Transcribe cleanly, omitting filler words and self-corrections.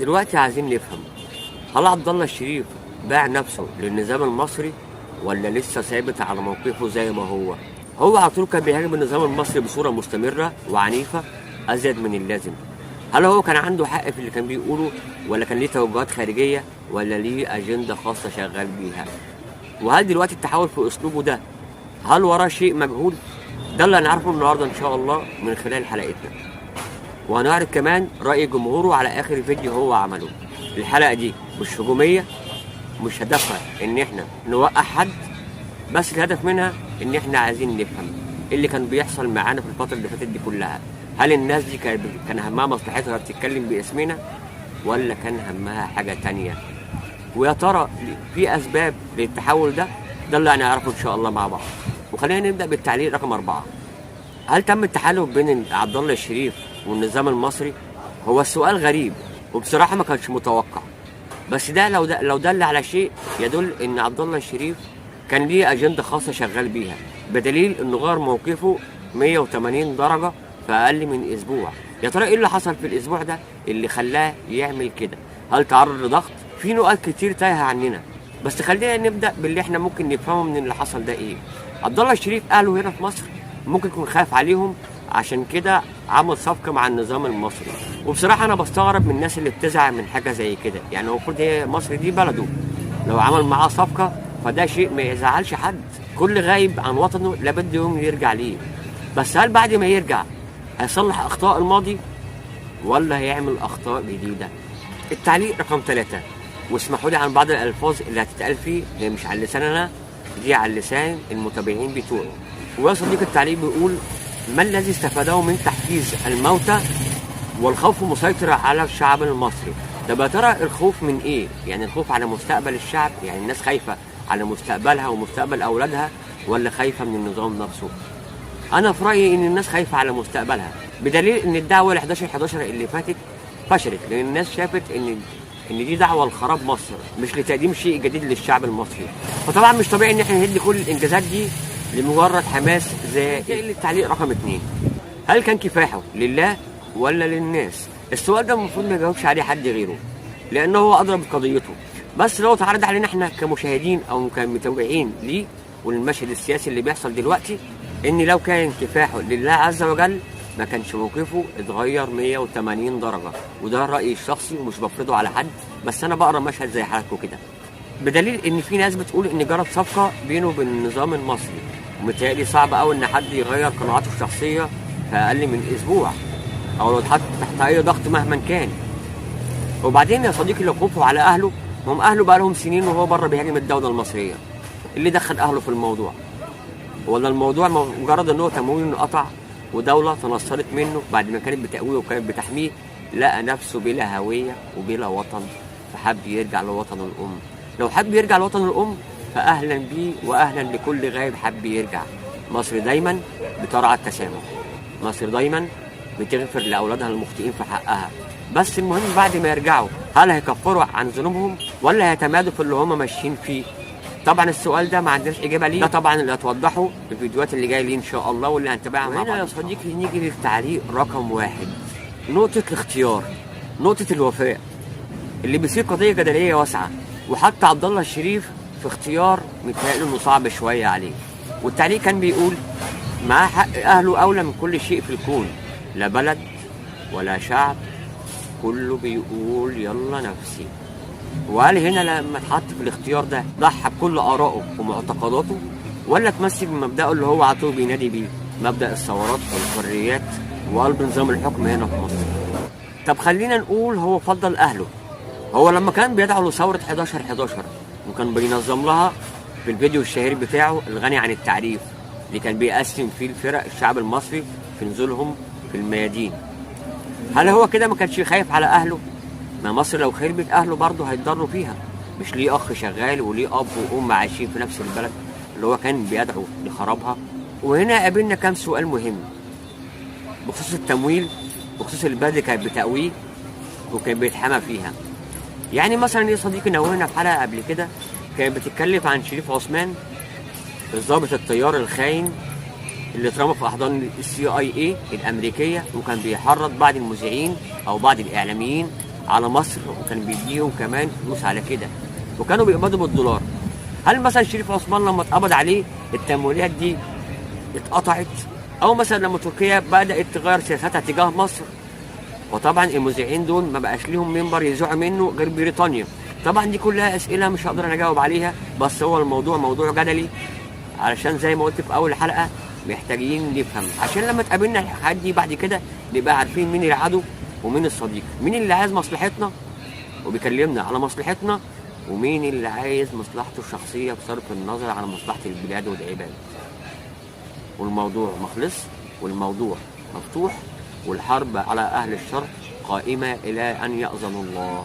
دلوقتي عايزين نفهم، هل عبد الله الشريف باع نفسه للنظام المصري ولا لسه ثابت على موقفه زي ما هو؟ هو على طول كان بيهاجم النظام المصري بصورة مستمرة وعنيفة أزيد من اللازم. هل هو كان عنده حق في اللي كان بيقوله، ولا كان ليه توجهات خارجية، ولا ليه أجندة خاصة شغال بيها؟ وهل دلوقتي التحول في أسلوبه ده هل وراه شيء مجهول؟ ده اللي هنعرفه النهارده إن شاء الله من خلال حلقتنا، وهنعرض كمان رأي جمهوره على آخر فيديو هو عمله. الحلقة دي مش هجومية، مش هدفها إن إحنا نوقع حد، بس الهدف منها إن إحنا عايزين نفهم إيه اللي كان بيحصل معانا في الفترة اللي فاتت دي كلها. هل الناس دي كان همها مصلحتها بتتكلم باسمنا، ولا كان همها حاجة تانية؟ ويا ترى في أسباب للتحول ده؟ ده اللي هنعرفه إن شاء الله مع بعض. وخلينا نبدأ بالتعليق رقم 4. هل تم التحالف بين عبد الله الشريف والنظام المصري؟ هو السؤال غريب وبصراحة ما كانش متوقع، بس ده لو دل على شيء يدل إن عبد الله الشريف كان ليه أجندة خاصة شغال بيها، بدليل إنه غير موقفه 180 درجة في أقل من أسبوع. يا ترى إيه اللي حصل في الأسبوع ده اللي خلاه يعمل كده؟ هل تعرض لضغط؟ في نقط كتير تايهة عننا، بس خلينا نبدأ باللي إحنا ممكن نفهمه من اللي حصل ده. إيه؟ عبد الله الشريف أهله هنا في مصر ممكن يكون خاف عليهم، عشان كده عمل صفقة مع النظام المصري. وبصراحة أنا بستغرب من الناس اللي بتزعل من حاجة زي كده، يعني المفروض هي مصر دي بلده، لو عمل معاه صفقة فده شيء ما يزعلش حد. كل غايب عن وطنه لابد يوم يرجع ليه، بس هل بعد ما يرجع هيصلح أخطاء الماضي ولا هيعمل أخطاء جديدة؟ التعليق رقم 3، واسمحوا لي عن بعض الألفاظ اللي هتتقال فيه، هي مش على لسان أنا، دي على لسان المتابعين بتوعه. ويا صديق التعليق بيقول: ما الذي استفاده من تحفيز الموتى والخوف مسيطر على الشعب المصري؟ طب يا ترى الخوف من ايه؟ يعني الخوف على مستقبل الشعب، يعني الناس خايفة على مستقبلها ومستقبل اولادها، ولا خايفة من النظام نفسه؟ انا في رأيي ان الناس خايفة على مستقبلها، بدليل ان الدعوة ل 11/11 اللي فاتت فشلت، لان الناس شافت ان دي دعوة لخراب مصر مش لتقديم شيء جديد للشعب المصري. فطبعا مش طبيعي ان احنا نهد كل الانجازات دي لمجرد حماس زائد. التعليق رقم 2، هل كان كفاحه لله ولا للناس؟ السؤال ده المفروض ما يجاوبش عليه حد غيره، لانه هو اضرب قضيته. بس لو اتعرض علينا احنا كمشاهدين او كمتابعين ليه والمشهد السياسي اللي بيحصل دلوقتي، ان لو كان كفاحه لله عز وجل ما كانش موقفه اتغير 180 درجة. وده رأيي الشخصي ومش بفرضه على حد، بس انا بقرا مشهد زي حالكم كده، بدليل ان في ناس بتقول ان جرت صفقة بينه وبين النظام المصري، ومتهيألي صعب قوي ان حد يغير قناعاته الشخصية في اقل من اسبوع، او لو اتحط تحت اي ضغط مهما كان. وبعدين يا صديقي لو خوفه على اهله، هم اهله بقى لهم سنين وهو بره بيهاجم الدولة المصرية، اللي دخل اهله في الموضوع؟ ولا الموضوع مجرد ان هو تمويل انقطع ودولة تنصلت منه بعد ما كانت بتقويه وكانت بتحميه، لقى نفسه بلا هوية وبلا وطن، فحب يرجع لوطنه الام. لو حب يرجع لوطنه الام فاهلا بيه واهلا لكل غايب حب يرجع. مصر دايما بترعى التسامح، مصر دايما بتغفر لاولادها المخطئين في حقها، بس المهم بعد ما يرجعوا هل هيكفروا عن ذنوبهم ولا هيتمادوا في اللي هم ماشيين فيه؟ طبعا السؤال ده ما عندناش اجابه ليه، ده طبعا اللي هتوضحه في الفيديوهات اللي جاية ليه ان شاء الله واللي هنتابعها مع بعض. يا صديقي نيجي للتعليق رقم 1، نقطة الاختيار، نقطة الوفاء، اللي بيصير قضية جدلية واسعة، وحتى عبد الله الشريف في اختيار متهيأله انه صعب شوية عليه. والتعليق كان بيقول: معاه حق، اهله اولى من كل شيء في الكون، لا بلد ولا شعب، كله بيقول يلا نفسي. وهل هنا لما اتحط في الاختيار ده ضحى بكل آرائه ومعتقداته، ولا اتمسك بمبدأه اللي هو على طول بينادي بيه، مبدأ الثورات والحريات وقلب نظام الحكم هنا في مصر؟ طب خلينا نقول هو فضل أهله. هو لما كان بيدعو لثورة 11/11 وكان بينظم لها في الفيديو الشهير بتاعه الغني عن التعريف، اللي كان بيقسم فيه الفرق الشعب المصري في نزولهم في الميادين، هل هو كده ما كانش خايف على أهله؟ ما مصر لو خربت أهله برضه هيتضروا فيها، مش ليه أخ شغال وليه أب وأم عايشين في نفس البلد اللي هو كان بيدعو لخرابها؟ وهنا قابلنا كام سؤال مهم بخصوص التمويل، بخصوص البلد اللي كانت بتقويه وكان بيتحمى فيها. يعني مثلا يا صديقي نوهنا في حلقة قبل كده كانت بتتكلم عن شريف عثمان الضابط الطيار الخاين اللي اترمى في احضان الCIA الامريكية، وكان بيحرض بعض المذيعين او بعض الاعلاميين على مصر، وكان بيديهم كمان فلوس على كده، وكانوا بيقبضوا بالدولار. هل مثلا شريف عثمان لما اتقبض عليه التمويلات دي اتقطعت؟ او مثلا لما تركيا بدات تغير سياستها تجاه مصر، وطبعا المذيعين دول ما بقاش ليهم منبر يذيعوا منه غير بريطانيا. طبعا دي كلها اسئلة مش هقدر انا اجاوب عليها، بس هو الموضوع موضوع جدلي، علشان زي ما قلت في اول حلقة محتاجين نفهم، عشان لما تقابلنا الحاجات دي بعد كده نبقى عارفين مين العدو ومين الصديق، مين اللي عايز مصلحتنا وبيكلمنا على مصلحتنا، ومين اللي عايز مصلحته الشخصية بصرف النظر على مصلحة البلاد والعباد. والموضوع مخلص، والموضوع مفتوح، والحرب على أهل الشر قائمة إلى أن يأذن الله.